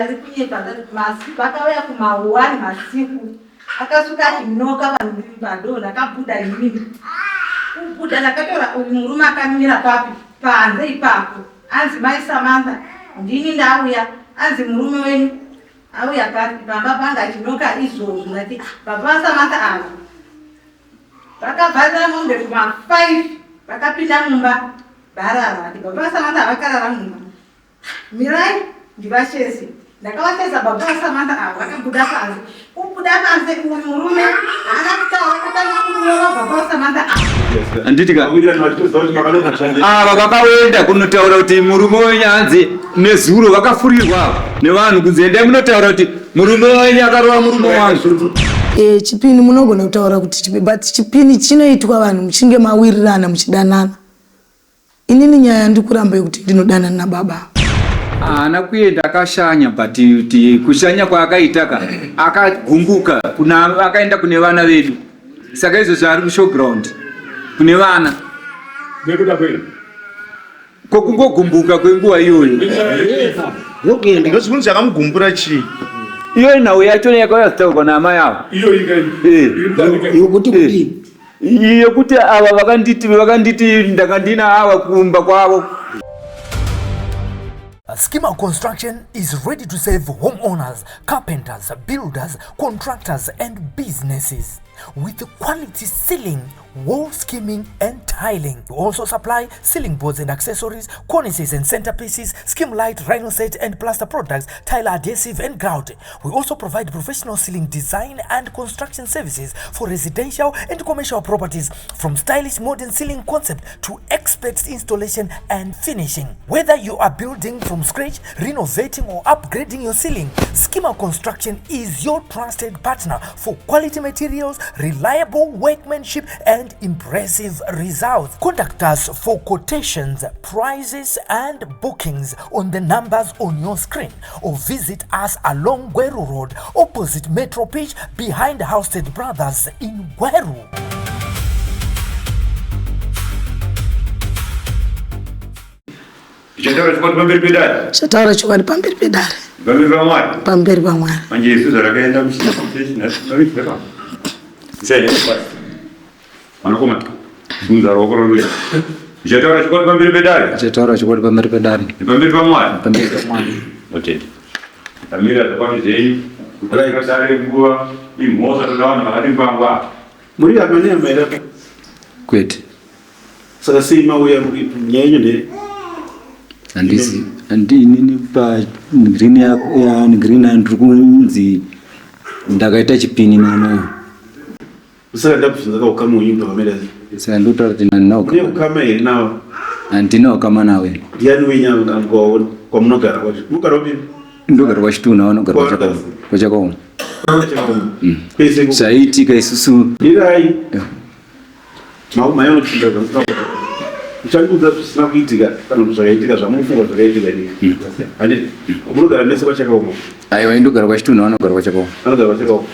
Ari kunyepa masi vakauya kuma 1 masiku akasvika achinoka vanhu ndiri padoo ndakabuda inini kubuda ndakatora uyu murume akamira papi panze ipapo anzi mai Samantha ndini ndauya anzi murume wenyu auya papi pamba panga achinoka izvozvo ndati baba vaSamantha ava vakavharira mombe kuma 5 vakapinda mumba varara vati baba vaSamantha vakarara mumba Mirai ndivashese. Ndakavashesa baba vaSamantha ava vakabuda panze. Kubuda panze uyu murume haana kutaura akatanga kurova baba vaSamantha ava. Handiti ka ava vakaenda kunotaura kuti murume wenyu hanzi nezuro vakafurirwa ava nevanhu kunzi endai munotaura kuti murume wenyu akarova murume wangu. E, chipini munogona kutaura kuti chipi but chipini chinoitwa vanhu muchinge mawirirana muchidanana. Inini nyaya yandikuramba yekuti ndinodanana nababa. Haana kuenda akashanya but ti kushanya kwaakaita ka akagumbuka kuna akaenda kune vana vedu saka izvozvi ari kushowground kune vana nekuda kwei ko kungogumbuka kwenguva iyoyo ndokuenda ndozvinhu zvakamugumbura chii iyo nhau yacho yakauya kutaurwa naamai ava iyo yokuti kudii yekuti ava vakanditi vakanditi ndanga ndina ava kumba kwavo Schema Construction is ready to serve homeowners, carpenters, builders, contractors, and businesses with quality ceiling, wall skimming, and tiling. We also supply ceiling boards and accessories, cornices and centerpieces, skim light, rhino set, and plaster products, tile adhesive, and grout. We also provide professional ceiling design and construction services for residential and commercial properties, from stylish modern ceiling concept to expert installation and finishing. Whether you are building from scratch, renovating, or upgrading your ceiling, Skimmer Construction is your trusted partner for quality materials, reliable workmanship, and impressive results. Contact us for quotations, prices, and bookings on the numbers on your screen or visit us along Gweru Road, opposite Metro Pitch, behind Housted Brothers in Gweru. Ndichataura chokwadi pamberi pedare. Chataura chokwadi pamberi pedare. Pamberi paMwari. Pamberi paMwari. Manje isu zvarakaenda muchechi nhasi mavizera. Sei? Mwanakomana, simudza ruoko rorudyi. Ndichataura chokwadi pamberi pedare. Ndichataura chokwadi pamberi pedare. Nepamberi paMwari. Pamberi paMwari. Notenda. Tamira zvokwadi zvenyu. Kutarira dare nguva imhosva toda vanhu vakati ngwangwa. Muri hama nehama here apa? Kwete. Saka sei mauya muri nyaya yenyu ndeye? Handisi handi inini pa green ya ya green ndiri kunzi ndakaita chipini nana. Saka ndakubvunza ka ukama hwenyu ndovamira sei? Saka ndotaura kuti handina Mune ukama. ukama here navo? Handina ukama nawe. Ndiani wenyu angawaona kwamunogara kwacho? Munogara kupi? Ndogara kwaChitunha vanogara Kwavanogara. kwaChakaoma. Kwachakaoma. Kwese ku- Zvaiitika isusu Mirai. Mauma yanopinda zvamusina kuita. Muchandiudza zvisina kuitika kana kuti zvakaitika zvamunofunga zvakaitika inini. Handiti? Munogara mese kwaChakaoma. Aiwa indogara kwaChitunha vanogara kwaChakaoma. Vanogara kwaChakaoma.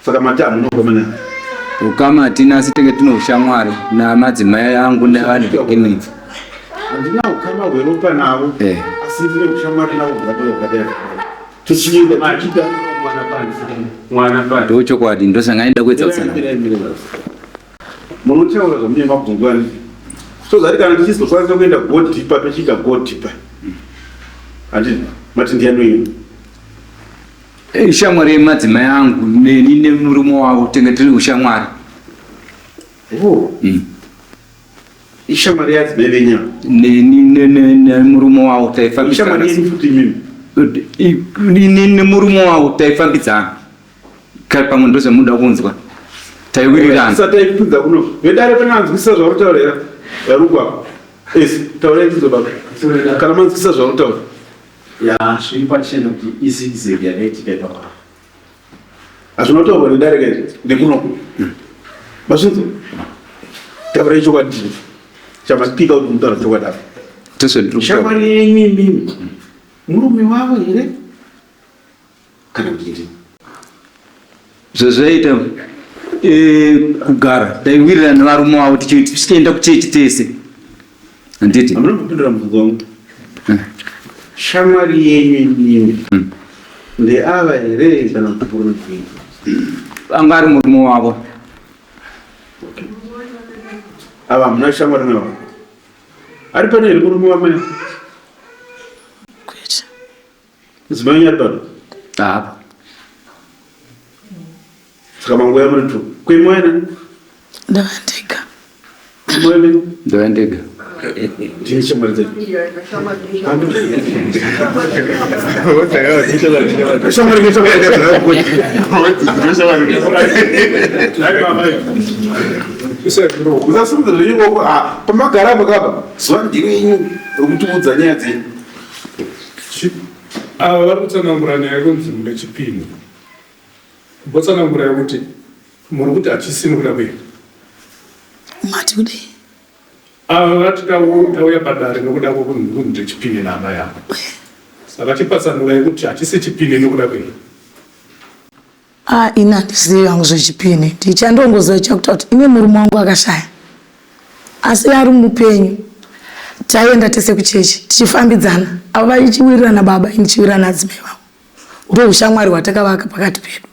Saka mati hamuna ukama naye? Ukama hatina asi tenge tine ushamwari namadzimai angu nevanhu vekinitsi. Handina ukama hweropa navo Eh. asi ndine ushamwari navo hwakadai hwakadai. Tochienda tochida Mwana pasi. Ndochokwadi ndosanga ndaida kuedza kutsanangura. Munotaura zvamune mabvunzo ani so that kana tichizokwanisa kuenda go deeper tochiita go deeper. Handiti mati ndiyani wenyu? Ishamwari yemadzimai angu neni nemurume wavo tenge tiri ushamwari. Oh. Ishamwari yadzimai venyu ava? Neni nemurume wavo taifambidzana. Ishamwari yenyu futi imimi? Ini nemurume wavo taifambidzana. Kai pamwe ndozvamunoda kunzwa. Taiwirirana. Tisati taipinza kuno. Vedare pane anzwisisa zvauri kutaura here? Varungu ava. Yes, taurai tinzwe baba. Kana manzwisisa zvauri kutaura. Ya, zviri pachena kuti izigzag yakaitika ipapa. Hazvina kutaurwa nedare ka izvi nekunoku. Mazvinzwa? Taurai chokwadi chii? Chamapika kuti mutaura chokwadi apa. Ndozvandiri kutaura. Shamwari yenyu imimi. Murume wavo here? Kana kuti ndini? Zvazvaita eh, kugara taiwirirana nevarume wavo tichienda kuchechi tese. Handiti? Hamuna kupindura mubvunzo wangu. Shamwari yenyu imimi. Ndeava here kana kuti murume wenyu? Anga ari murume wavo. Okay. Ava hamuna shamwari navo? Ari pano here murume wamai? Kwete. Mudzimai wenyu ari pano? Haapo. Saka manguva muri two. Kwemwaya nani? Ndava ndega. Ndauya ndega. Ndine shamwari dzedu. Shamwari Musasimudza zvenyu ikoko pamagara apa kapa zuva ndirenyu rokutiudza nyaya dzenyu. Ava vari kutsanangura nyaya yekunzi mune chipini. Votsanangura yekuti muri kuti hachisini kuda kuenda. Mati kudii? Ava vati tauya padare nokuda kwokunzi chipini naamai avo. Saka chipatsanura yekuti hachisi chipini nokuda kwei? Ah, ini handizivi hangu zvechipini. Ndichandongoziva chakuta kuti ine murume wangu akashaya. Asi ari mupenyu. Taienda tese kuchechi tichifambidzana. Avo vaichiwirirana baba ini ndichiwirirana adzimai vavo. Ndoushamwari hwatakavaka pakati pedu.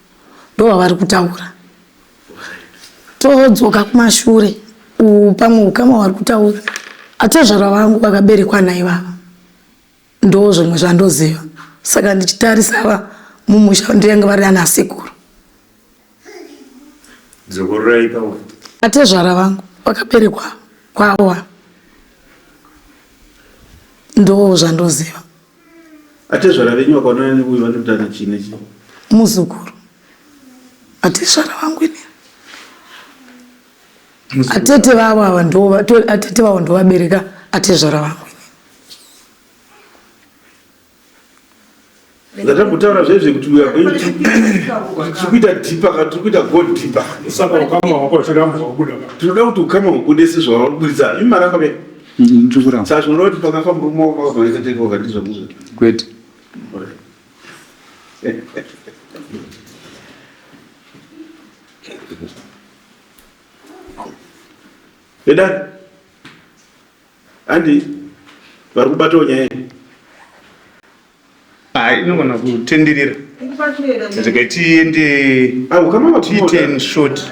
Ndohwavari kutaura. Todzoka kumashure pamwe ukama hwari kutaura. Atezvara vangu vakaberekwa naivava. Ndozvimwe zvandoziva. Saka ndichitarisa ava mumusha ndenge vari ana sekuru. Dzokororai ipapo. Atezvara vangu vakaberekwa kwavo. Ndo zvandoziva. Atezvara venyu vakaonana neuyu vanotana chii nechii? Muzukuru. Atezvara vangu ini. Atete vavo ava ndo atete vavo ndovabereka atezvara vangu ini. Ndatambotaura zvezve kuti we are going to tiri kuita deeper ka tiri kuita go deeper. Saka ukama hwako uchiramba wabuda. Tinoda kuti ukama hubude sezvawaburitsa. Imi maramba ke. Ndiri kuramba. Saka zvinoda kuti pakafa murume wako wakabva tenge wakati zvamuza. Kwete. Vedare. Handi vari kubatawo nyaya iyi. Hayi inogona kutenderera. Rega tiende Ah, ukama tiite in short.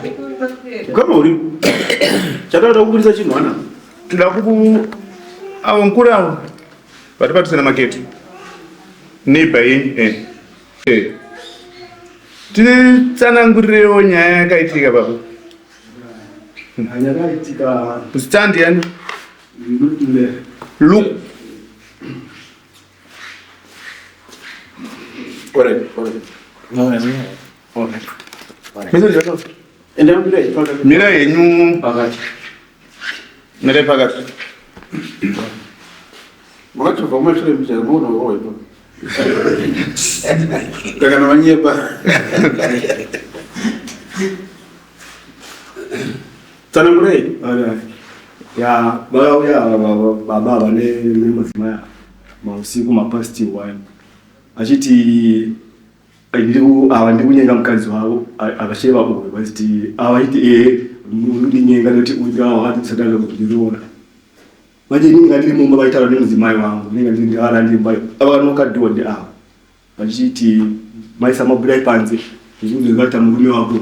Ukama uri. Chatoda kuburitsa chinhu ana. Toda kuku avo mukuru avo vari padhuze namaketo. Neighbor yenyu eh. Eh. Titsanangurirewo nyaya yakaitika baba. Yakaitika Zita ndiani? Luke. Alright, alright. Alright. Enda mira pakati. Mira henyu pakati. Mira pakati. Makatobva kumashure mbichana maona wawa ipapo. Kana vanyepa. Tsanangurai. Ya, vakauya baba ava nemudzimai ava mausiku mapast one achiti ava ndiri kunyenga mukadzi wavo akacheva uyu vachiti ava vachiti ehe unondinyenga nekuti uyu wakati ndisatanga kundiroora manje inini nga ndiri mumba vaitaura nemudzimai wangu ndinenge ndiri ndavara ndiri mumba avanoka dhiwa ndi ava vachiti mai Sama budai panze zvikuzoita murume wako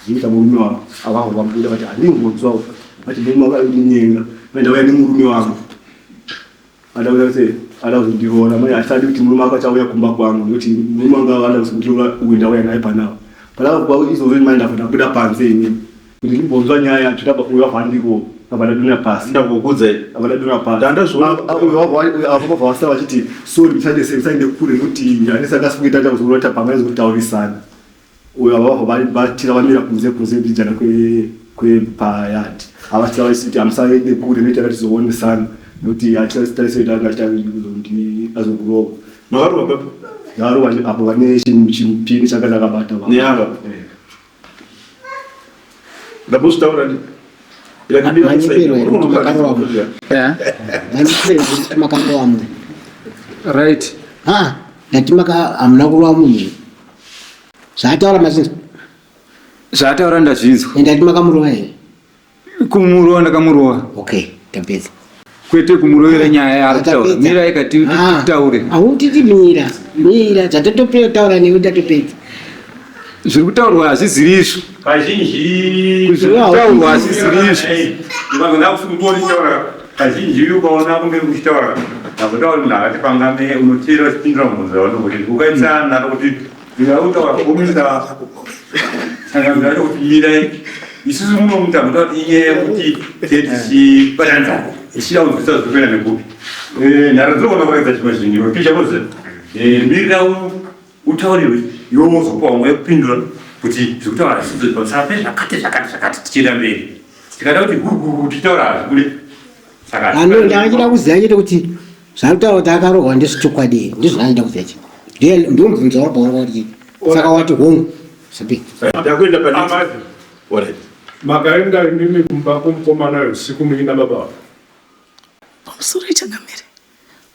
zvikuita murume wako avaho vabuda vati handingonzwawo vati murume wako ari kundinyenga mai ndauya nemurume wangu adauya kuti ada kuzondiroora mai asadi kuti murume wako achauya kumba kwangu nekuti murume wangu ada kuzondiroora uyu ndauya naye panapa panapa izvozvo mai ndabva ndabuda panze inini kuti ndimbonzwa nyaya yacho ndabva uyu wabva andiko abva ndadonha pasi Ndakukudza ini. abva ndadonha pasi Ndandazviona. Uyu wabva apa vabva vasara vachiti sorry musaende sei musaende kure nekuti handisi andasi kuita ndakuzorota pamwe kutaurisana uyu ava vabva vatira vamira kunze kunze mbijana kwe kwepayard avatira vachiti hamusaende kure nekuti akatizoonesana nekuti hatitarisei anga achita azokurova Makarova papi? ndarova apo vane chimupini changa chakabata Neava. Eh. Ndambozvitaura ndi. Manyepero here kuti makarova munhu? Manyepero here kuti makarova munhu? Right. Ha, ndati maka hamuna kurova munhu. Zvaataura mazvinzwa. Zvaataura ndazvinzwa. Ndati makamurova here? Kumurova ndakamurova. Okay, tapedza. Kwete kumurovera nyaya yaari kutaura. Mirai kati ah, titaure. Hautiti mira. Mira zvatotopera taura newe tatopedza. Zviri kutaurwa hazviziri izvo. Kazhinji zviri kutaurwa hazviziri izvo. Ndikazoda kusimutora kazhinji ukaona kunge kuchitaura nazotaura munhu akati pangame unoteera uchipindura mubvunzo yaunongoti ukaita naro kuti ndingautaura kuomesa tsangamira yacho kuti mirai isusu muno mutambo takuti inyaya yekuti tichibatanidza tichida kunzwisa zviri kuenda nekupi eh, nharo dzinogona kuratidza chimwe zvinhu picha kuzi eh, mirira utaurirwe iwe wozopa vamwe yekupindura kuti zviri kutaura zvidzo pamusana pezvakati zvakati zvakati tichienda mberi tikada kuti huhuhu tichitaura hazvibude saka ano ndachida kuziva chete kuti zvaanotaura kuti akarohwa ndezvechokwadi here ndizvo zvandida kuziva chete ndiwo mubvunzo wangu pauri kuti saka wati hongu ndakuenda pane makaenda imimi kumba kwemukomana usiku muina baba pamusoro ichangamire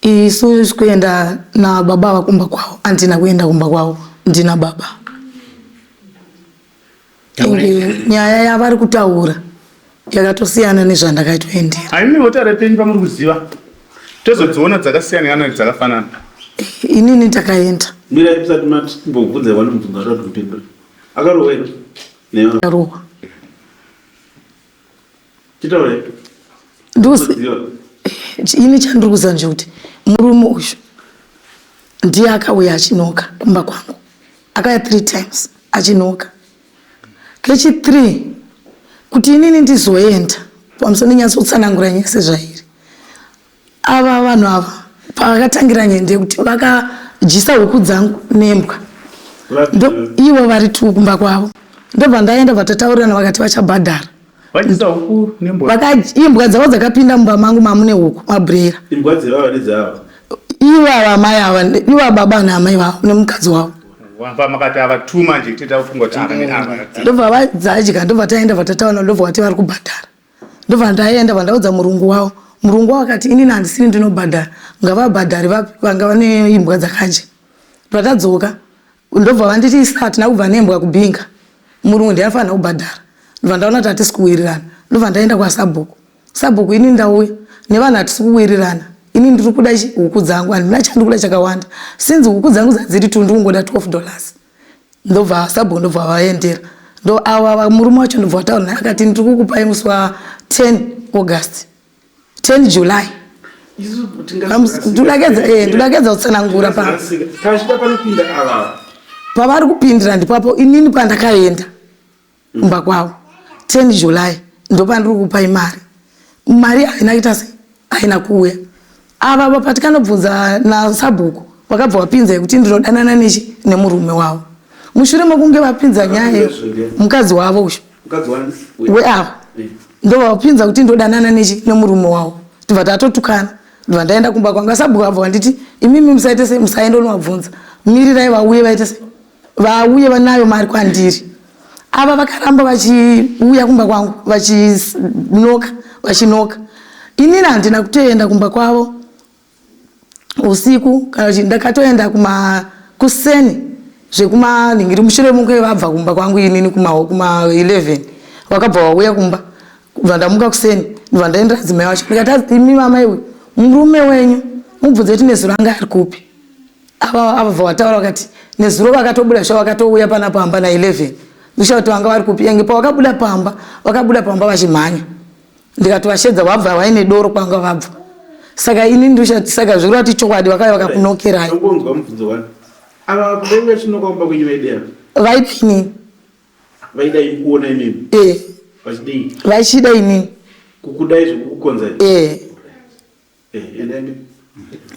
isu kuenda nababa ava kumba kwavo andina kuenda kumba kwavo ndina baba Ende nyaya yavari kutaura yakatosiyana nezvandakatoendera. Haimi votare penyu pamuri kuziva tozodziona dzakasiyana kana dzakafanana. Inini ndakaenda. Mirai musati matimbobvunza wani mubvunzo watati kupindura. Akarohwa here? Akarohwa. Chitaure. Ndosi. Ini chandiri kuziva ndechekuti murume uyu ndiye akauya achinoka kumba kwangu. Akauya 3 times achinoka. Kechi 3 kuti inini ndizoenda pamusoro ndinyatsotsanangura nyaya sezvairi. Ava vanhu ava pavakatangira nyaya ndeyekuti vakadyisa huku dzangu nembwa. Ivo vari two kumba kwavo. Ndobva ndaenda vatotaurirana vakati vachabhadhara. Vadyisa huku nembwa. Imbwa dzavo dzakapinda mumba mangu mamune huku mabhurera. Imbwa dzevava nedzava. Ivava amai ava iva baba naamai vavo nemukadzi wavo. Wamba makati ava two manje teta kufunga kuti ava neava. Ndobva vadzadya ndobva taenda vatataura ndobva vati vari kubhadhara. Ndobva ndaenda vandaudza murungu wavo. Murungu wavo akati inini handisini ndinobhadhara ngavabhadhare vapi vanga vane imbwa dzakadya. Patadzoka ndobva vanditi isu hatina kubva nembwa kubinga murungu ndiye anofanira kubhadhara. Ndobva ndaona kuti hatisi kuwirirana ndobva ndaenda kwasabhuku. Sabhuku ini ndauya nevanhu hatisi kuwirirana ini ndiri kuda huku dzangu handina chandiri kuda chakawanda since huku dzangu dzadziri tu ndiri kungoda 12 dollars. Ndobva sabhuku ndobva vaendera ndo ava murume wacho ndobva wataura naye akati ndiri kukupai musi wa 10 August 10 July ndodakedza eh, kutsanangura pa pavari kupindira ndipapo inini pandakaenda kumba kwavo 10 July ndopandiri kupai mari mari haina kuita sei haina kuuya ava vapatikanobvunza nasabhuku vakabva vapinza yekuti ndinodanana nechi nemurume wavo mushure mekunge vapinza nyaya mukadzi wavo uyu weava ndovapinza kuti ndodanana nechi nemurume wavo tibva tatotukana ndibva ndaenda kumba kwanga sabhuku vabva vanditi imimi musaite sei musaenda unovabvunza mirirai vauye vaite sei vauye vanayo mari kwandiri ava vakaramba vachiuya kumba kwangu vachinoka vachinoka inini handina kutoenda kumba kwavo usiku kana kuti ndakatoenda kuma kuseni zvekumanhingiri mushure mekunge vabva kumba kwangu inini kuma kuma 11 vakabva vauya kumba kubva ndamuka kuseni ndibva ndaendera dzimai wacho ndikati imi mama iwe murume wenyu mubvunze kuti nezuro anga ari kupi ava avabva vataura vakati nezuro vakatobuda sha vakatouya pana pamba na 11 ndisha kuti vanga vari kupi yange pavakabuda pamba vakabuda pamba vachimhanya ndikatovashedza vabva vaine doro kwanga vabva saka ini ndisha saka zvikureva kuti chokwadi vakauya vakakunokerai vaida inini vaida kuona imimi eh vachidei vachida inini kukudai zvekukukonza eh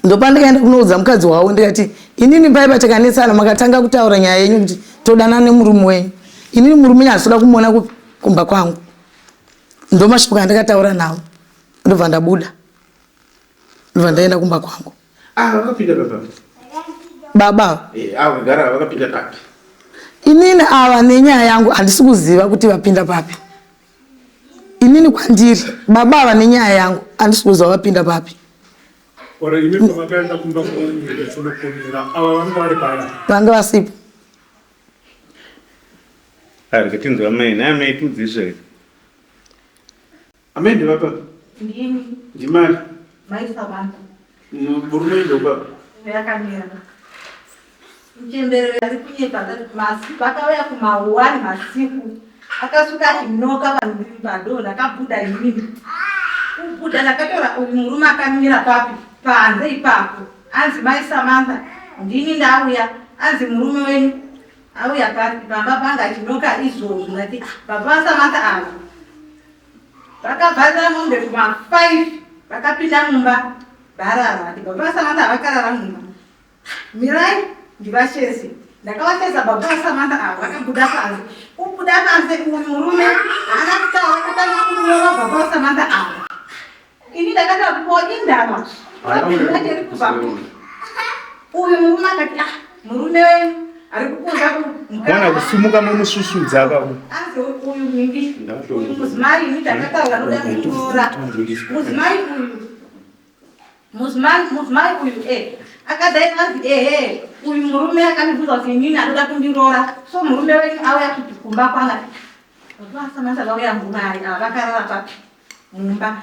ndopandikaenda kunoudza mukadzi wavo ndikati inini paipa takanetsana makatanga kutaura nyaya yenyu kuti todana nemurume wenyu inini murume nyatsoda kumuona kupi kumba kwangu ndomashoko andakataura navo ndobva ndabuda ndobva ndaenda kumba kwangu ah, vakapinda baba baba eh, ah, vakapinda papi inini ava nenyaya yangu handisi kuziva kuti vapinda papi inini kwandiri baba ava nenyaya yangu handisi kuziva vapinda papi vanga vasipo Tinzwa amai naye amai tiudzisve amai ndivapa ndimai. Mai Samantha. Murume ndoba. Yakamira. Muchembere ari kunyepa masi vakauya kumawani masiku akasvika achinoka vanhu padoo ndakabuda inini kubuda ndakatora uyu murume akamira papi panze ipapo anzi mai Samantha ndini ndauya anzi murume wenyu auya papi pamba panga achinoka izvozvo ndati baba vaSamantha ava Vakavharira mombe kuma 5 vakapinda mumba varara vati baba vaSamantha vakarara mumba. Mirai ndivasheze. Ndakavasheza baba vaSamantha ava vakabuda panze. Kubuda panze uyu murume haana kutaura akatanga kurova baba vaSamantha ava. Ini ndakataura kuti ko indava. Kubva uyu murume akati ah murume wenyu ari kukunza mwana kusumuka munosusudza ka anzi uyu mingi uyu mudzimai ini ndakataura noda kumuroora mudzimai uyu mudzimai mudzimai uyu e akadai anzi ehe uyu murume akandibvunza kuti inini anoda kundiroora so murume wenyu auya kuti kumba kwanga vasamasa vauya nguvai ava vakarara papi mumba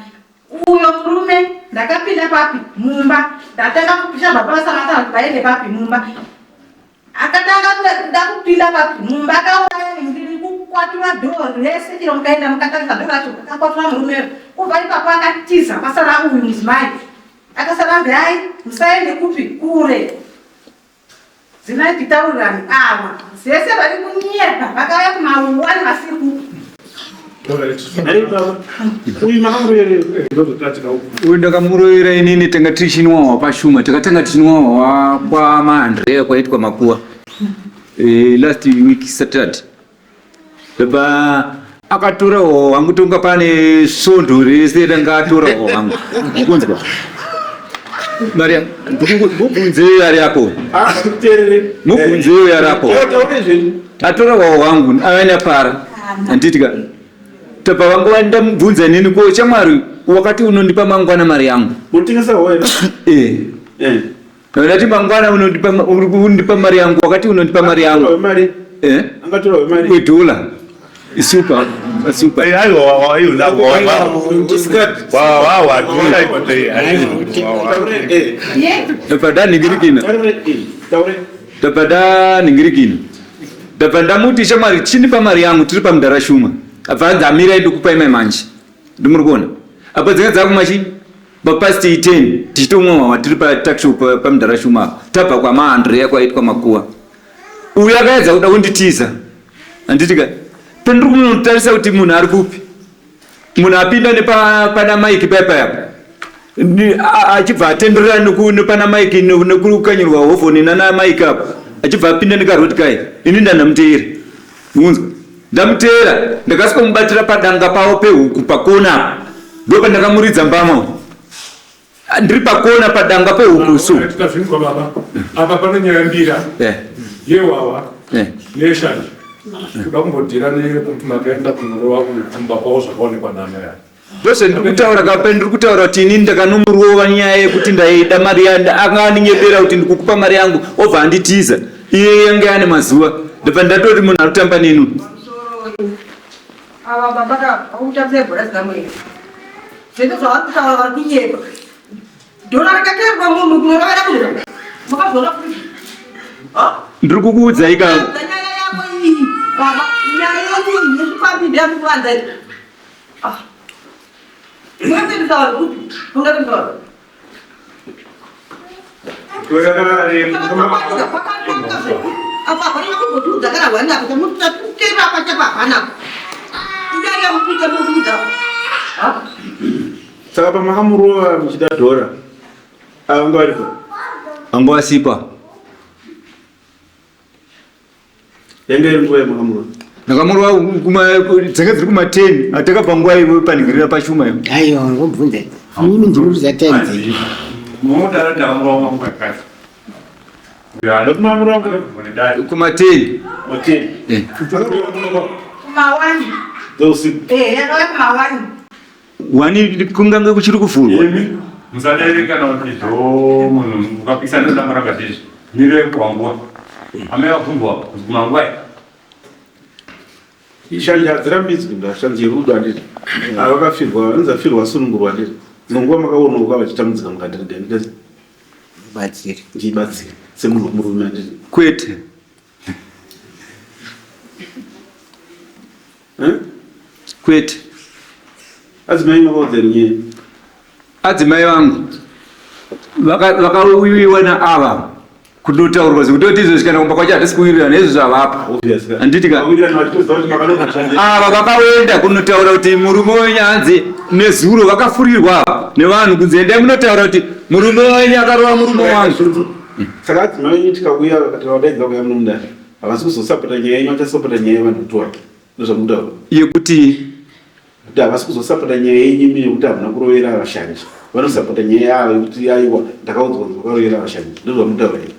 Uyo murume ndakapinda papi mumba ndatanga kupisha baba vaSamantha kuti vaende papi mumba akatanga kuda kupinda papi mumba akauraya ndiri kukwatura dhoo rese chero mukaenda mukatarisa dhoo racho akakwatura murume kubva ipapo akatiza kwasara uyu mudzimai akasara anzi hai musaende kupi kure Zimai titaurirane ava zvese vari kunyepa vakauya kumawani masiku. Uyu ndakamuroyera inini tanga tichinwa wapashuma takatanga tichinwa wa kwamaandrea kwaitwa makuwa eh, last week Saturday Baba akatora hoho wangu tonga pane svondo rese ranga atora hoho wangu. Kunzwa. Maria, mubvunzeyo yari yako. Ah, Mubvunzeyo yari yako. Atora hoho wangu aenda para. Handiti ka. Tabva vangu vandamubvunza inini ko shamwari wakati unondipa mangwana mari yangu. Unotengesa hoho here? Eh. Eh. Ndati mangwana unondipa uri kundipa mari yangu wakati unondipa mari yangu. Mari. Eh? Angatora mari. Wedola. Super. Super. Aiwa wa wa wa wa wa wa wa Ndabva ndanhingirikina. Ndabva ndanhingirikina. Ndabva ndamuti shamwari chindipa mari yangu tiri pamudhara shuma. Abva anzi amirai ndikupai mai manje. Ndimuri kuona. Apa dzinga dzakumwa chii? Past 10 tichitomwa hwahwa tiri patuckshop pamudhara Shuma apa tabva kwamaAndrea kwaitwa makuva. Uyu akaedza kuda kunditiza handiti ka pendiri kunotarisa kuti munhu ari kupi munhu apinda nepana Mike paya paya apa achibva atenderera nepana Mike nekukanyirwa hovhoni nana Mike apa achibva apinda nekaroti kai ini ndandamuteera Unzwa. Ndamuteera ndakasvikomubatira padanga pavo pehuku pakona apa. Ndopandakamuridza mbama. Ah, ndiri pakona padanga pehuku so. Tazvinzwa baba. Apa pane nyaya mbira. Eh. Yewawa. Eh. Neshanje. Kuda kumbodhira nekuti makaenda kunorova kumba kwavo zvakaonekwa nani aya. Ndozvandiri kutaura kapa ndiri kutaura kuti inini ndakanomurova nyaya yekuti ndaida mari anga andinyebera kuti ndikukupa mari yangu obva anditiza iye yange ane mazuva ndobva ndatoti munhu arikutamba neni ava baba ka vakutambira bhora zinamoyo zvese zvavari kutaura vari kunyepa dhora rakaterwa munhu kunorovera munhu makazviona kuti ndiri kukuudzai ka nyaya yako iyi baba nyaya yenyu iyi yechipambi ndeyamikuvanza iyi Ah. Saka pamakamurova muchida dhora anga varipo anga vasipa Yanga iri nguva yamakamurova? Ndakamurova dzanga dziri kuma 10 atakabva nguva ivo panhingirira pashuma iyo. Aiwa ngobvunza. Mimi ndinoruza time dzenyu. Munodaro ndakamurova nguva yakati. Kuma 10. 10. Eh. Kuma 1. Dzeusiku. Eh, yakauya kuma 1. Wani kungange kuchiri kuvhurwa. Imi musadere kana kuti zvo munhu ukapikisana nedamba rakati izvi mirei kuwanguwa amai vabvunzwa kuti kumanguwa Shanje hadzirambidzwi nda shanje yerudo handiti. Ava vakafirwa vanonzi afirwa asunungurwa handiti. Dzimwe nguva makaonoka vachitambudzika mukati regai ndite Batsire. Ndibatsire semunhu wemurume handiti. Kwete. Eh? Kwete. Adzimai makaudza here nyaya? Adzimai vangu vakauyiwa naava kunotaurwa zvekutoti izvozvi kana kumba kwacho hatisi kuwirirana izvo zvavapa handiti ka ava vakaenda kunotaura kuti murume wenyu hanzi nezuro vakafurirwa nevanhu kunzi endai munotaura kuti murume wenyu akarova murume wangu saka adzimai venyu tikauya tikavadaidza kuya muno mudare havasi kuzosapota nyaya yenyu vachasapota nyaya yevanhu kutora ndozvamutaura yekuti Kuti havasi kuzosapota nyaya yenyu imi yekuti hamuna kurovera vashandi. Vanosapota nyaya yavo yekuti aiwa ndakaudzwa kunzi vakarovera vashandi. Ndozvamutaura here?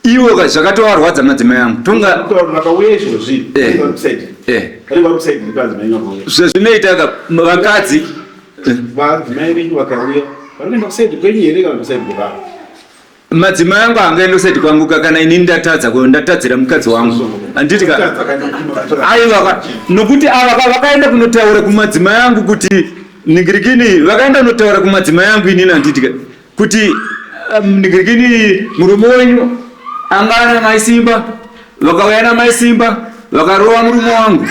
Ivo ka zvakatovarwadza madzimai angu. Tonga kutaura vakauya izvozvi. Eh. Vari kuside. Eh. Vari vari kuside ndipo adzimai vakauya. Zvazvinoita ka vakadzi vadzimai venyu vakauya vari kuenda kuside kwenyu here kana kuside kwevavo? Madzimai angu angaenda kuside kwangu ka kana inini ndatadza ko ndatadzira mukadzi wangu handiti ka aiwa ka nokuti ava ka vakaenda kunotaura kumadzimai angu kuti ningirikini vakaenda kunotaura kumadzimai angu inini handiti ka kuti um, ningirikini murume wenyu anga ana mai simba vakauya namai simba vakarova murume wangu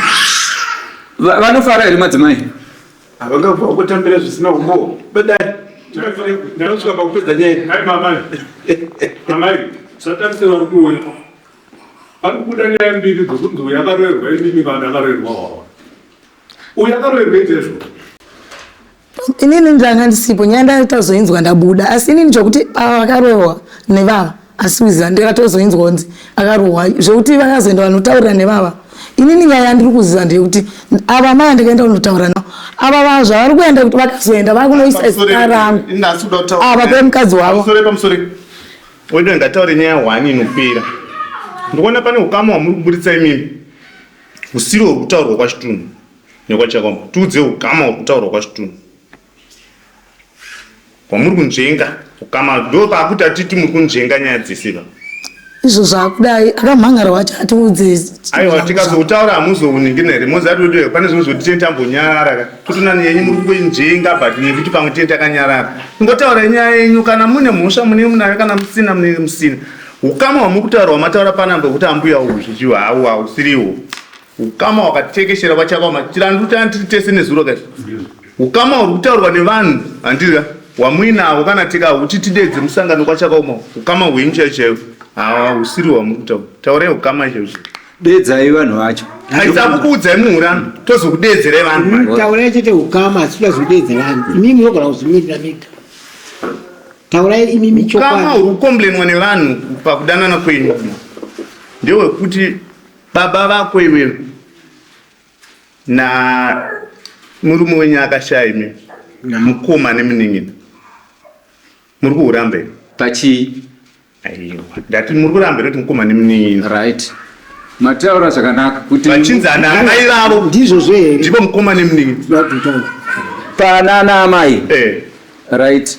vanofara here madzimai Havangabva kutambira zvisina umbowo. Badai. Ndanosvika pakupedza nyaya. Hai mamai. Amai, satarise vari kuuya. Pari kubuda nyaya mbiri dzokunzi uyu akaroerwa imimi kana akaroerwa wawa. Uyu akaroerwa izvezvo. Inini ndanga ndisipo nyaya ndatozoinzwa ndabuda asi inini chokuti ava vakarohwa nevava asi kuziva ndakatozoinzwa kunzi akarohwa zvekuti vakazoenda vanotaurira nevava inini nyaya yandiri kuziva ndeyekuti ava mai andikaenda kunotaura navo ava vava zvavari kuenda kuti vakazoenda vakunoisa zita rangu ava pemukadzi wavo pamusoro wedu ngataure nyaya hwani inopera ndikuona pane ukama hwamuri kuburitsa imimi husiri hwekutaurwa kwachitunhu nekwachakomba tiudze ukama huri kutaurwa kwachitunhu Kwamuri kunzvenga ukama ndo paakuti atiti muri kunzvenga nyaya dzese ka. Izvo zvakudai akamhangara wacho atiudze. Aiwa tikazotaura hamuzouningina here mozi ati pane zvimwe zvekuti tenge tambonyarara ka totonani yenyu muri kungoinzvenga but nekuti pamwe tenge takanyarara. Ingotaura nyaya yenyu kana mune mhosva munenge munayo kana musina munenge musina. Ukama hwamuri kutaura hwamataura panapa hwekuti ambuya uhu zvichiwa hau hausiriwo. Ukama hwakatekeshera kwachakaoma chirandu tanga tiri tese nezuro kaizvi. Ukama huri kutaurwa nevanhu handira hwamuinawo kana tikahuti tidedze musangano kwachakaoma ukama hwenyu chaiwo chaiwo hahusiri hwamuri kutaura. Taurai ukama chaiwo chaiwo. Dedzai vanhu vacho. Haisa kukuudzai muhurano tozokudeedzerai vanhu. Taurai chete ukama asi toda zodeedza vanhu. Imimi munogona kuzvimirira mega. Taurai imimi Ukama chokwadi. huri kukomblenwa nevanhu pakudanana kwenyu ndehwekuti Baba vako iwewe na murume wenyu akashaya imi mukoma nemunin'ina muri kuhuramba here? Pachii? Aiwa, ndati muri kuramba here kuti mukoma nemunin'ina? Right. Mataura zvakanaka kuti vachinzi ana amai vavo ndizvozvo here? Ndipo mukoma nemunin'ina pana ana amai eh. Right.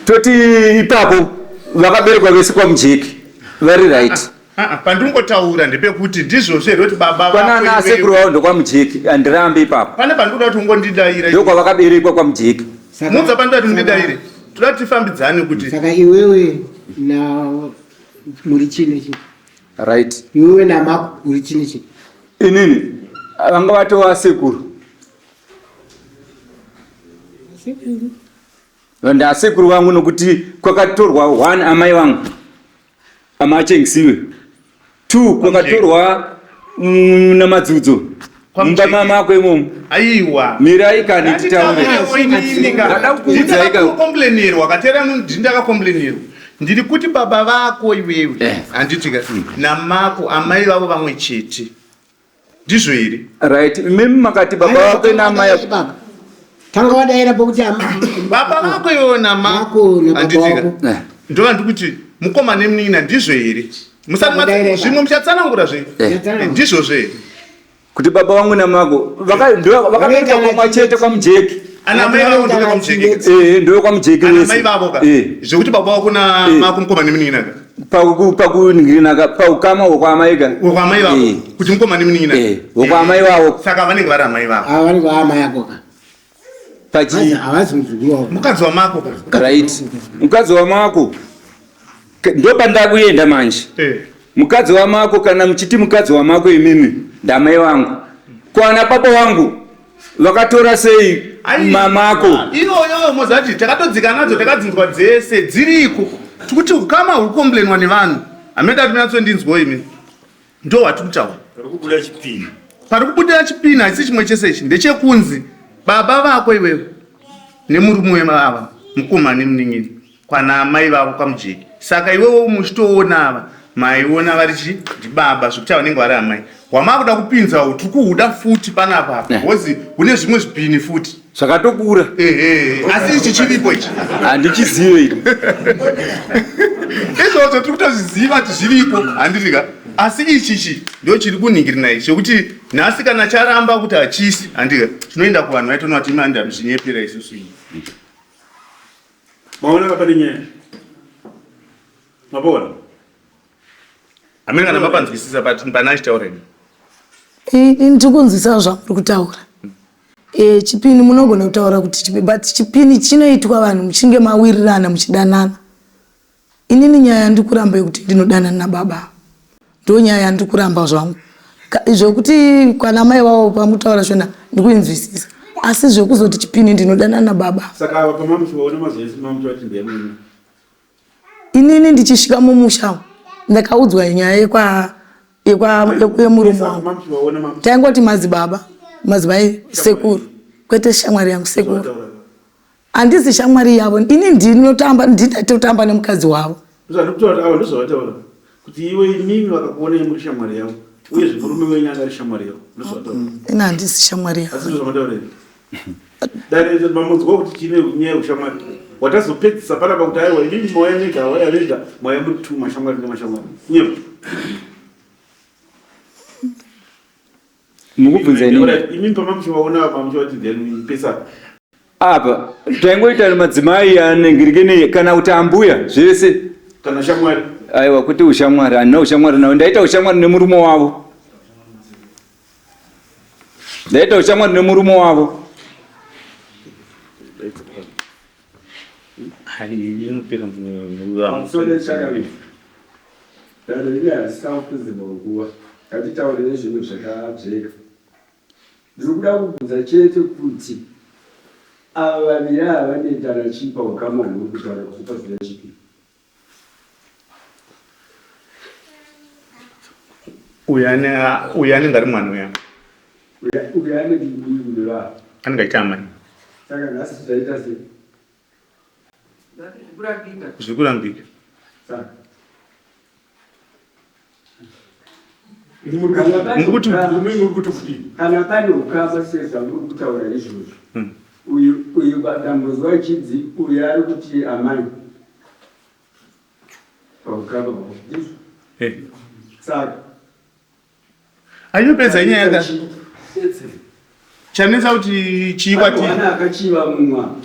Toti ipapo vakaberekwa vese kwaMujeki vari right. Ah, ah, pandingotaura ndepekuti ndizvozvo here kuti baba Kwanana asekuru vavo ndokwamujeki handirambi ipapo. Pane pandikuda kuti ungondidaira. Ndokwavakaberekwa kwamujeki. Mudza pandikuda kuti mundidaire. Toda kuti tifambidzane kuti. Saka iwewe na muri chine chii? Right. Iwewe namako uri chine chii? Inini vanga vatova sekuru. Sekuru. Ndasekuru vangu nokuti kwakatorwa one amai vangu. Amachengisiwe. Two kwakatorwa namadzudzo. Mumba mamako imomo. Aiwa. Mirai kani titaure. Ndada kukuudzai ka. Ndakakomplainirwa katera munhu ndini ndakakomplainirwa. Ndiri kuti baba vako iwewe. Eh. Handiti ka. Namako amai vavo vamwe chete. Ndizvo here? Right. Mimi makati baba vako namai Tanga wadaira pokuti baba vako iwewe namako handiti ka. Eh. Ndova ndikuti mukoma nemunin'ina ndizvo here? Musati zvimwe muchatsanangura zve. Eh. Ndizvo zve. Kuti baba vangu namako vakabereka kumwa chete kwamujeki. Ana mai vavo ndove kwamujeki. Eh, ndove kwamujeki Ana mai vavo ka. Eh. Zvekuti baba vako na mako mukoma nemunin'ina ka. Pakuningirina paukama hwekwamai ka. Hwekwamai vavo. Eh. Kuti mukoma nemunin'ina. Eh, hwekwamai vavo. Saka vanenge vari amai vavo. Ava vanenge vari amai ako ka. Pachi havazi muzukuru wavo. Mukadzi wamako. Right. Mukadzi wamako. Ndopandakuenda manje. Eh. Mukadzi wamako kana muchiti mukadzi wamako imimi ndamai vangu. Kwana baba wangu vakatora sei mamako? Iyoyo mozati takatodzika nadzo takadzinzwa dzese dziriko. Tikuti ukama huri kukomplainwa nevanhu. Hameno ndati imi. Ndo watiri kutaura. Pari kubuda chipini. Pari kubudira chipini haisi chimwe chese ichi ndechekunzi baba vako iwewe nemurume wevava mukoma nemunin'ina kwana amai vavo kwamujeki saka iwewe muchitoona ava maiona vari chi ndibaba zvekuti vanenge vari amai hwamakuda kupinza uhu tiri kuhuda futi panapa apa because hune zvimwe zvipini futi zvakatokura ehe asi ichi chiripo ichi handichizive ini izvozvo tiri kutozviziva kuti zviriko handiti ka asi ichi chi ndo chiri kuningirina ichi chekuti nhasi kana charamba kuti hachisi handika chinoenda kuvanhu vaitoona kuti imi andamuzvinyepera isusu ini Maona ka pane nyaya. Mapaona? Hamene kana mapanzwisisa but pana achitaura ini. Ini ndiri kunzwisisa zvamuri kutaura. E, chipini munogona kutaura kuti chipi but chipini chinoitwa vanhu muchinge mawirirana muchidanana. Inini nyaya yandiri kuramba yekuti ndinodanana nababa ndo nyaya yandiri kuramba zvangu. Zvekuti kwana mai vavo pamutaura shona ndikuinzwisisa asi zvekuzoti chipini ndinodanana nababa. Saka ava pamamuchivaona mazuva ese mamuchivati ndiye murume. Inini ndichisvika mumusha ndakaudzwa nyaya yekwa yekwa yemurume wangu. Taingoti madzibaba, madzimai sekuru, kwete shamwari yangu sekuru. Handisi shamwari yavo, ini ndinotamba ndinotamba nemukadzi wavo. Ndozvandikutaura avo ndozvavataura kuti iwe imimi vakakuonai muri shamwari yavo uyezve murume wenyu anga ari shamwari yavo ndozvavataura. Ini handisi shamwari yavo. Asi ndozvamataura here? Dare mamunzwa kuti chine nyaya yeushamwari watazopedzisa panapa kuti aiwa imimi mauya mega waya vega mauya muri two mashamwari nemashamwari kunyepa. Mukubvunza inini? Imimi pamamuchivaona mamuchivati then pesa apa taingoita madzimai anengirikene kana kuti ambuya zvese kana shamwari aiwa kuti ushamwari handina ushamwari navo ndaita ushamwari nemurume wavo ndaita ushamwari nemurume wavo Ngatitaure nezvinhu zvakajeka. Ndiri kuda kubvunza chete kuti ava vaviri ava vanoitana chii paukama hwamuri kutaura kuti pazoda chipi? Uyu ane uyu anenge ari mwana uya. Uyu anenge uyu uyu anenge achiita amai. Saka nhasi zvaita sei? Zviri kurambika. Saka kana pane ukama sezvamuri kutaura izvozvo hmm. uyu uyu dambudzwa achidzi uyu ari kuti amai paukama hwavo ndizvo eh. saka Ayopedza nyaya ka. Chanetsa kuti chii kwati. Mwana akachiva mumwa.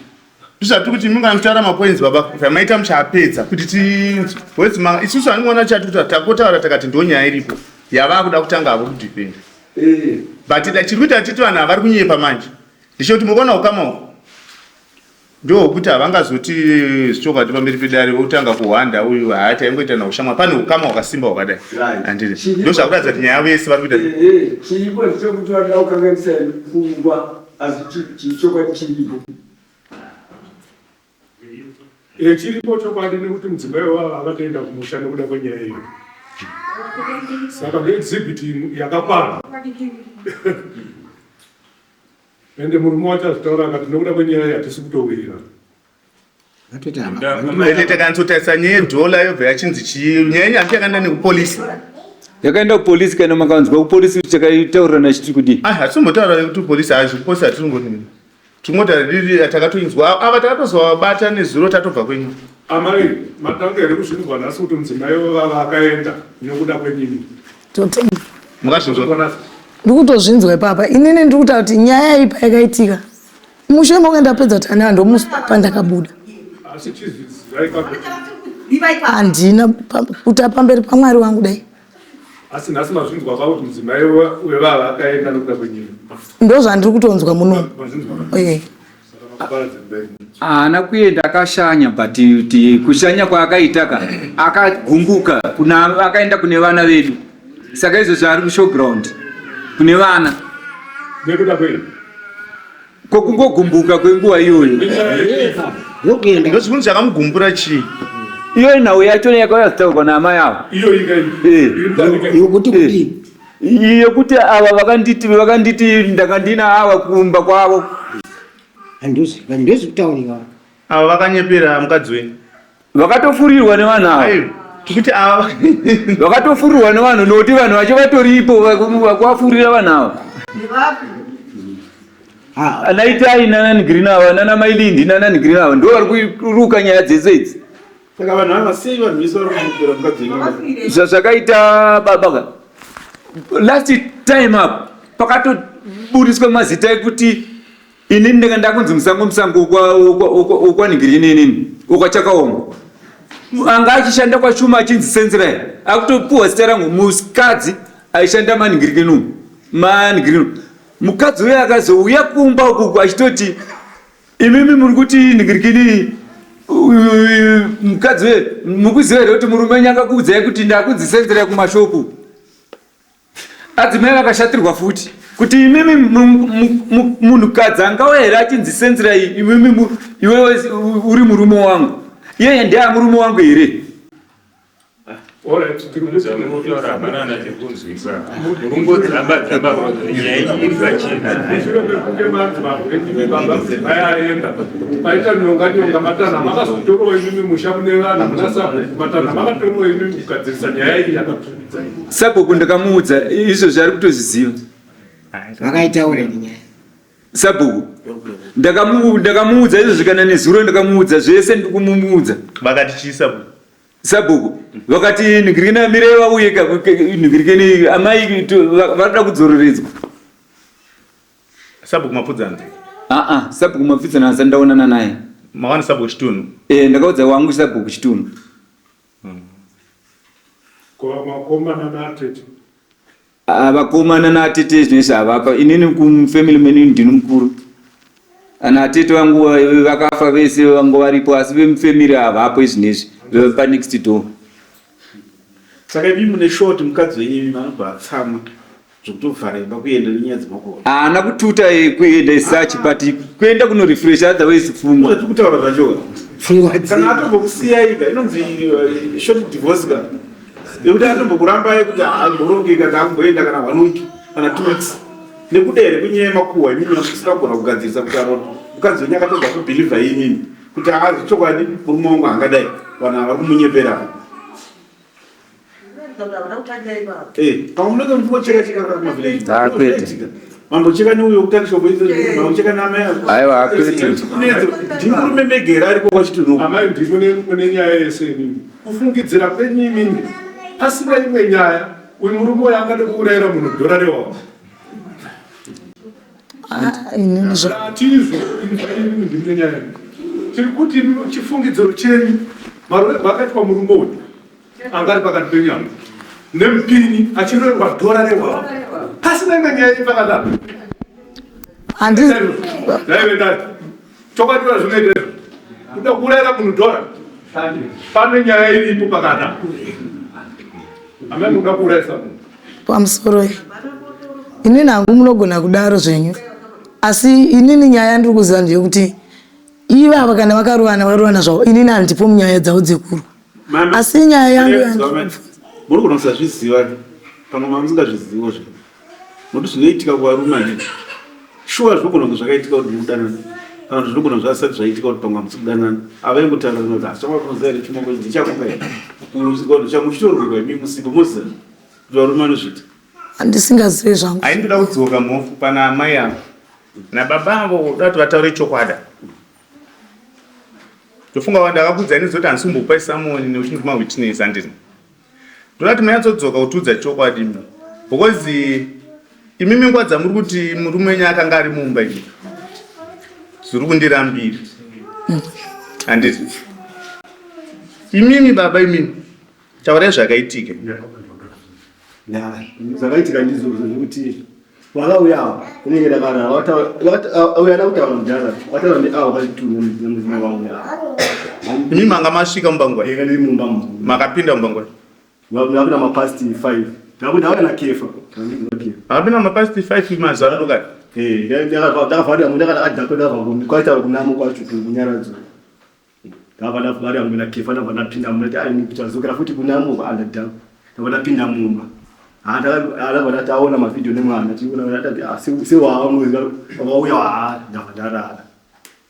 Ndizvati kuti munga mutaura mapoints baba zvamaita muchapedza kuti ti wezi ma isusu anoona chati kuti takotaura takati ndo nyaya iripo yava kuda kutanga havo kudefend. Eh. But da chiri kuita titi vanhu vari kunyepa manje. Ndichoti mukuona ukama uku. Ndokuti havangazoti zvichokwadi pamberi pedare votanga kuhwanda uyu haa taingoita naushamwa pane ukama hwakasimba hwakadai handiti ndozvakuratidza kuti nyaya vese vari kuita chiripo ndechekuti vanoda kukanganisa pfungwa asi chokwadi chiripo Eh, chiripo chokwadi nekuti mudzimai wavo akatoenda kumusha nekuda kwenyaya iyo saka ngeexhibit yakakwana Ende murume wacho azvitaura akati nekuda kwenyaya iyi hatisi kutowirirana. Ende takanyatsotarisa nyaya yedhola yobva yachinzi chii nyaya yenyu hanti yakaenda nekupolisi yakaenda kupolisi kana makanzwa kupolisi kuti takaitaurirana chitiri kudii ah hatisimbotaura kuti kupolisi hazvi kupolisi hatiringoni tingotaura riri takatoinzwa ava takatozovabata nezuro tatobva kwenyu amai matanga here kuzvinzwa nhasi kuti mudzimai wevava akaenda nekuda kwenyini Totenda. Mukazvinzwa? Ndikutozvinzwa ipapa. Inini ndiri kutaura kuti nyaya iyi payakaitika. Mushure mekunge ndapedza tana ndomusi pandakabuda. Asi chizviziva ipapo. Handina kuta pamberi paMwari wangu dai. Asi nhasi mazvinzwa pa kuti mudzimai wevava akaenda nekuda kwenyika. Ndozvandiri kutonzwa muno. Mazvinzwa. Eh. Haana kuenda akashanya but kushanya kwaakaita ka akagumbuka kuna akaenda kune vana vedu saka izvo zvaari kushowground kune vana nekuda kwei ko kungogumbuka kwenguva iyoyo ndozvinhu zvakamugumbura chii iyo nhau yacho yakauya zitaurwa naamai ava yokuti kudii yekuti ava vakanditi vakanditi ndanga ndina ava kumba kwavo handisi kutaurika ava vakanyepera mukadzi wenyu vakatofurirwa nevanhu ava kuti ava vakatofurirwa nevanhu nokuti vanhu vacho vatoripo vakuafurira vanhu ava anaitai nanani green ava nana mailindi nanani green ava ndo vari kuruka nyaya dzese idzi Saka vanhu ava sei vanhu vese vari kumukira mukadzi wenyu? Zvazvakaita baba ka. Last time up pakatoburitswa mazita ekuti inini ndanga ndakunzi musango musango ukwaningiri inini ukwachakaoma anga achishanda kwashuma achinzi senzirai akutopuwa zita rangu mukadzi aishanda maningirikinu maningirinu mukadzi uye akazouya kumba ukuku achitoti Imimi muri kuti ndigirikini mukadzi we mukuziva here kuti murume wenyu akakuudzai kuti ndakudzisenzera kumashopu adzimai vakashatirwa futi kuti imimi munhukadzi angauya here achinzisenzera imimi iwewe uri murume wangu iyeye ndiye murume wangu here Paita nyonga nyonga matanha makazotorwa imimi musha mune vanhu muna sabhuku matanha makatorwa imimi kugadzirisa nyaya iyi yakapfumidza sabhuku ndakamuudza izvozvi ari kutozviziva vakaitaura nyaya sabhuku ndakamuudza izvozvi kana nezuro ndakamuudza zvese ndikumumuudza vakati chii sabhuku Sabhuku vakati ningirikeni amirei vauye ningirikeni amai varikuda kudzoreredzwa. Sabhuku Mapfudzana? Aa, sabhuku Mapfudzana asati ndaonana naye. Mawana sabhuku Chitunhu? Eh, ndakaudza wangu sabhuku Chitunhu. Ko vakomana natete? Ah, vakomana naatete zvinezvi havapa inini kumufamily menyu ndini mukuru ana atete vangu vakafa vese vangu varipo asi vemufamily havapo izvinezvi vepanext door saka imi mune short mukadzi wenyu imi anobva atsamwa zvekutovhara imba kuenda nenyaya dzemakuva haana kututa eh, kuenda isachi but kuenda kunorefresh otherwise pfungwa kutaura zvacho kana atombokusiyai ka inonzi eh, short divorce ka nekuti atombokurambai kuti amborongeka takumboenda kana one week kana two weeks nekuda here kwenyaya yemakuhwa imimi musina kugona kugadzirisa kuti ano mukadzi wenyu akatobva kubhilivha imimi kuti haazi chokwadi murume wangu angadai vanhu ava vari kumunyepera eh, pamwe munenge muchingocheka cheka kumavhileji ah, kwete mambocheka neuyo kutakishopo mambocheka naamai aiwa kwete ndimurume megera ariko kwachitunhu amai ndimune mune nyaya yese inini Kufungidzira kwenyu imimi pasina imwe nyaya uyu murume uyu angade kuurayira munhu dhora rewawa. Ah, inini zva Atizvo imimi ndimune nyaya. Tiri kuti imimi chifungidziro chenyu maroverwo akaitwa murume uyu anga ari pakati penyama nemupini achiroverwa dhora rewawa pasina imwe nyaya iri pakadaro. Handi Ndaive ndati Chokwadi zvinoita izvo. Kuda kuurayira munhu dhora. Pane nyaya iripo pakada. Amai munoda kuurayisa munhu. Pamusoro inini hangu munogona kudaro zvenyu asi inini nyaya yandiri kuziva ndeyekuti ivava kana vakarovana vakarovana zvavo inini handipo munyaya dzavo dzekurwa asi nyaya yangu muri kuona kusazviziva pamwe mamusingazvizivo zve nokuti zvinoitika kuvarume handiti shuwa zvinogona kunge zvakaitika kuti mukudanana kana kuti zvinogona zvasati zvaitika kuti pamwe hamusi kudanana avaingotaurana kuti asi chamakunoziva here chimoko ndichakupa here muchitorwirwa imi musipo moziva kuti varume vanozviita handisingazive zvangu Ai ndoda kudzoka mhofu pana amai avo nababa avo ndoda kuti vataure chokwadi ndofunga wanda akakuudza ini zoti handisi kumbokupai samoni nekuti ndiri mawitness handiti Ndoda kuti munyatsodzoka kutiudza chokwadi imi because imimi nguva dzamuri kuti murume wenyu akanga ari mumba imi zviri kundirambira handiti imimi baba imimi taurai zvakaitika zvakaitika ndizvozvo zvekuti Vakauya inenge ndakarara vakauya kutaura mudhara vataura neavo vachitunga nemudzimai wangu neavo. Imi manga masvika mumba nguvai? Ndiri mumba Makapinda mumba nguvai? Ndakapinda mapast 5. Ndakauya naKefa. Makapinda mapast 5 mazuva adokati? Eh, ndakavharira munhu ndakadhakwa ndakabva kwaitaura kunamo kwacho kunyaradzo. Ndakabva ndavharira munhu naKefa ndabva ndapinda mumba ndati ai ndadzokera futi kunamo andadhakwa. Ndabva ndapinda mumba. Ndabva ndataona mavhidhiyo nemwana tiona ndati ah sewawa mwezi wakauya ah ndabva ndarara.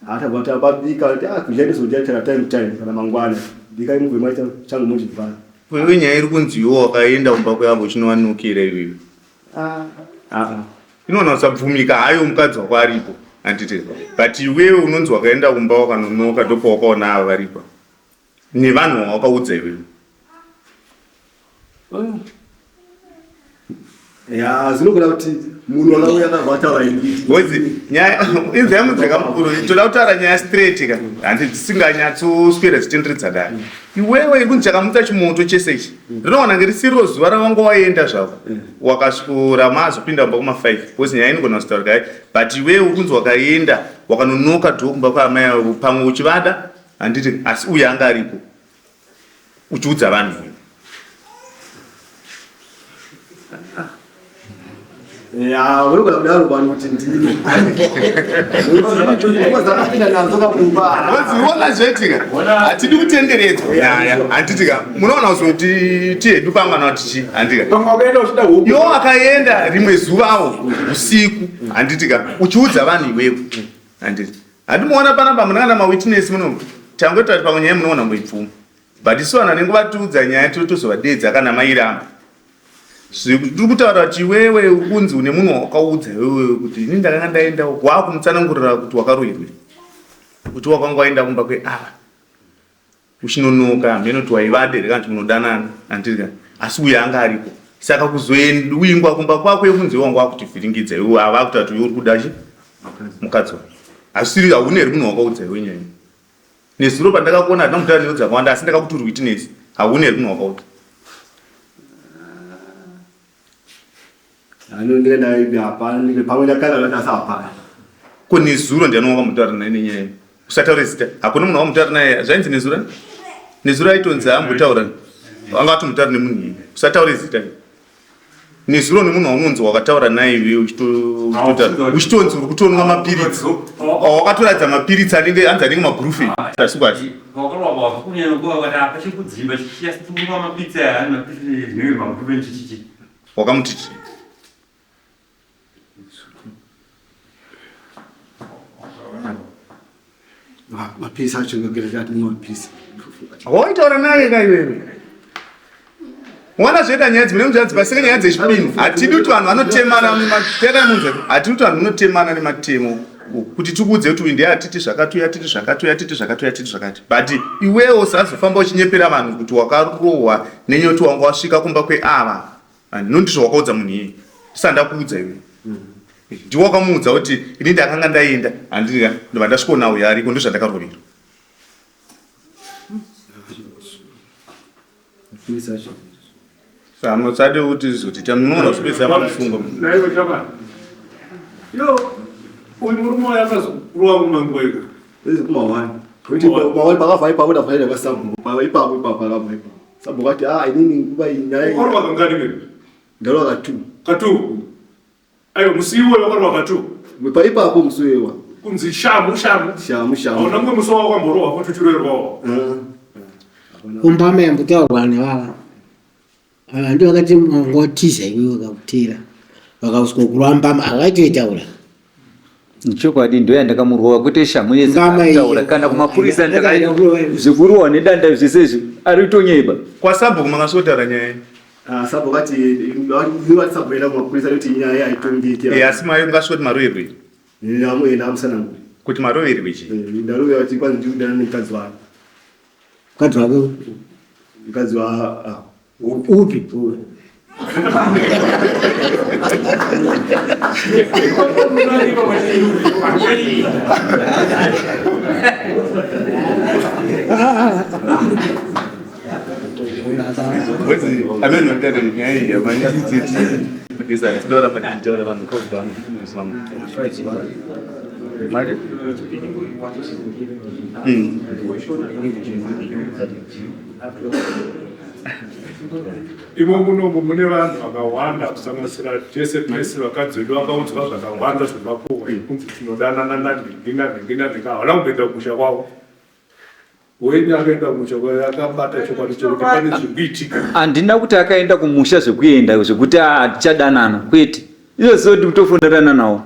Atabva tababika kuti ah kudya ndizodya chara time time kana mangwana. Bikai mubve maita changu mochivhara. Iwe nyaya iri kunzi iwe wakaenda kumba kweavo uchinovanukira iwewe. Ah ah. Inoona usabvumika hayo mukadzi wako aripo handiti but iwewe unonzi wakaenda kumba wakanonoka ndopawakaona ava varipo nevanhu vawakaudza iwewe. Ya zvinogona kuti munhu akauya akabva ataura ini. Ngozi nyaya inzai mudzeka mukuru toda kutaura nyaya straight ka hanti dzisinganyatsoswera dzichitenderedza dare. Iwewe kunzi chakamutsa chimoto chese ichi rinowana nge risiriro zuva rawanga waenda zvako wakasvikora mazopinda kumba kuma 5 because nyaya inogona kuzotaurika hai but iwewe uri kunzi wakaenda wakanonoka dhoo kumba kwaamai avo pamwe uchivada handiti asi uyu anga aripo uchiudza vanhu iwe. Ya, unogona kudaro vanhu kuti ndini. Ndakapinda nadzo kakumba. Ona zvoitika. Hatidi kutenderedzwa nyaya. Handiti ka. Munoona kuzoti tihedu pangana kuti chi. Handiti ka. Pamwe wakaenda uchida huku. Iwe wakaenda rimwe zuvawo usiku. Handiti ka. Uchiudza vanhu iwewe. Handiti. Handimuona panapa muna kana mawitness muno. Tangoita kuti pamwe nyaya munoona muipfuma. But isu vanhu vanenge vatiudza nyaya totozovadeedza kana mairamba. Tiri kutaura kuti iwewe uri kunzi une munhu wawakaudza iwewe kuti ini ndakanga ndaenda waakumutsanangurira kuti wakaroirwe. Kuti wakanga waenda kumba kweava. Uchinonoka hameno kuti waivada here kana kuti munodanana handiti ka asi uyo anga ariko. Saka kuzoendwingwa kumba kwako yekunzi iwe wanga wakutivhiringidza iwe ava akutaura kuti iwe uri kuda chi mukadzi wako. Hazvisiri hauna here munhu wakaudza iwe nyaya iyi. Nezuro pandakakuona handina kutaura newe dzakawanda asi ndakakuti uri witness. Hauna here munhu wakaudza? Ko nezuro ndiani wakamutaura naye nenyaya iyi? Usataure zita. Hakuna munhu wakamutaura naye. Zvainzi nezuro? Nezuro aitonzi ambotaura. Anga atomutaura nemunhu iye. Usataure zita. Nezuro nemunhu waunonzi wakataura naye iwe uchitonzi uri kutonwa mapiritsi. Wakatoratidza mapiritsi anenge anzi anenge magurufe. Asi kwati. Wakamuti chii? Mapisi acho ngagera ati mapisi. Waitaura naye ka iwewe. Wana zvoita nyaya dzimwe nekuti pasina nyaya dzechipini. Hatidi kuti vanhu vanotemana nematera munze. Hatidi kuti vanhu vanotemana nematemo kuti tikuudze kuti uyu ndiye atiti zvakati uyu atiti zvakati uyu atiti zvakati uyu atiti zvakati. But iwewe usazofamba uchinyepera vanhu kuti wakarohwa nenyoti wanga wasvika kumba kweava. No ndizvo wakaudza munhu iyeye. Ndisati ndakuudza iwe. Ndiwe wakamuudza kuti ini ndakanga ndaenda handiti ka ndobva ndasvikoona uyo ariko ndozvandakaroverwa. Saka musade kuti zoti tamunoona kuzopedzisa makufunga. Naiwe chama. Yo, uyu murume uyu akazokurova kumanguva iko. This kuma one. Kuti maone pakabva ipapo ndabva kwasabhuku ipapo ipapo pakabva ipapo. Sabhuku ati ah inini nguva iyi nyaya. Wakarova kangani wewe? Ndarova katu. Katu. Aiwa musi iwoyo wakarova katu. Pa ipapo musi iwoyo. Kunzi shamu shamu. Shamu shamu. Hauna mumwe musi wakwamborohwa futi uchiroerwawo. Kumba mayambotaurwa nevava. Ava ndivo vakati ngotiza iwewe vakakutera. Vakauswa kuramba akatoitaura. Chokwadi ndo yandakamurova kwete shamhu yese Mbama iyo. taura kana kumapurisa Ndaka- ndaka- zvekurohwa nedanda zvese izvi ari kutonyeba. Kwasabhuku makasvotaura nyaya iyi. Ah sabhuku ati vati sabhuku enda kumapurisa nekuti nyaya haitongeki. Eh, asi mai ungasvoti maroverwe. Ndamu enda amusananguri. Kuti maroverwe chii? Ndaroverwa kuti kwanzi ndikudana nemukadzi wake. Mukadzi wake Mukadzi wa ah. upi? Wezi amene notare nyaya iyi amanyisi Imo munomu mune vanhu vakawanda kusanganisira tese tese vakadzi vedu vakaudzwa zvakawanda zvemakuhwa ekunzi tinodanana nanhingi nanhingi nanhingi havana kumboenda kumusha kwavo. Wenyu akaenda kumusha kwavo akabata chokwadi chekuti pane zviri kuitika. Handina kuti akaenda kumusha zvekuenda zvekuti hatichadanana kwete. Izvozvo kuti kutofonderana nawo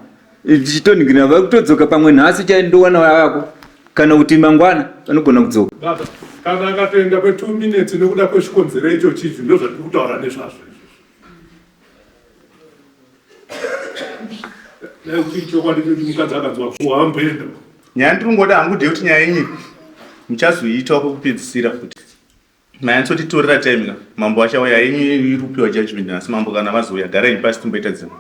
tichitoningirina vari kutodzoka pamwe nhasi chaindowana vavako kana kuti mangwana vanogona kudzoka. Baba, kana akatoenda kwe 2 minutes nekuda kwechikonzero icho chichi ndozvatiri kutaura nezvazvo izvozvo. Dai kuti chokwadi chekuti mukadzi akanzwa kuwa amboenda. Nyaya ndiri kungoda hangu ndeyekuti nyaya yenyu muchazoiita kwekupedzisira futi. Manyatsotitorera time ka mambo achauya yenyu iri kupiwa judgment nhasi mambo kana vazouya garai pasi timboita dzimwe.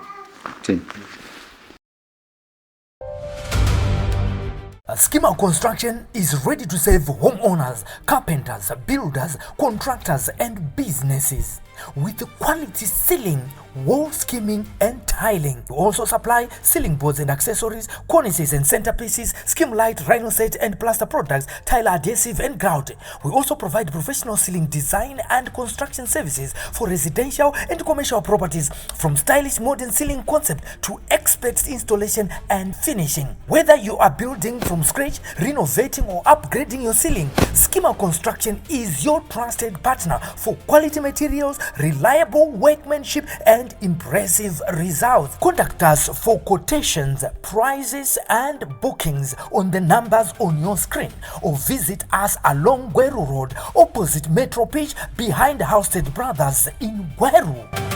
Schema Construction is ready to serve homeowners, carpenters, builders, contractors, and businesses with quality ceiling, wall skimming, and tiling. We also supply ceiling boards and accessories, cornices and centerpieces, skim light, rhino set and plaster products, tile adhesive and grout. We also provide professional ceiling design and construction services for residential and commercial properties, from stylish modern ceiling concept to expert installation and finishing. Whether you are building from scratch, renovating or upgrading your ceiling, Schema Construction is your trusted partner for quality materials, reliable workmanship and impressive results. Contact us for quotations, prices and bookings on the numbers on your screen or visit us along Gweru Road opposite Metro Pitch behind Housted Brothers in Gweru.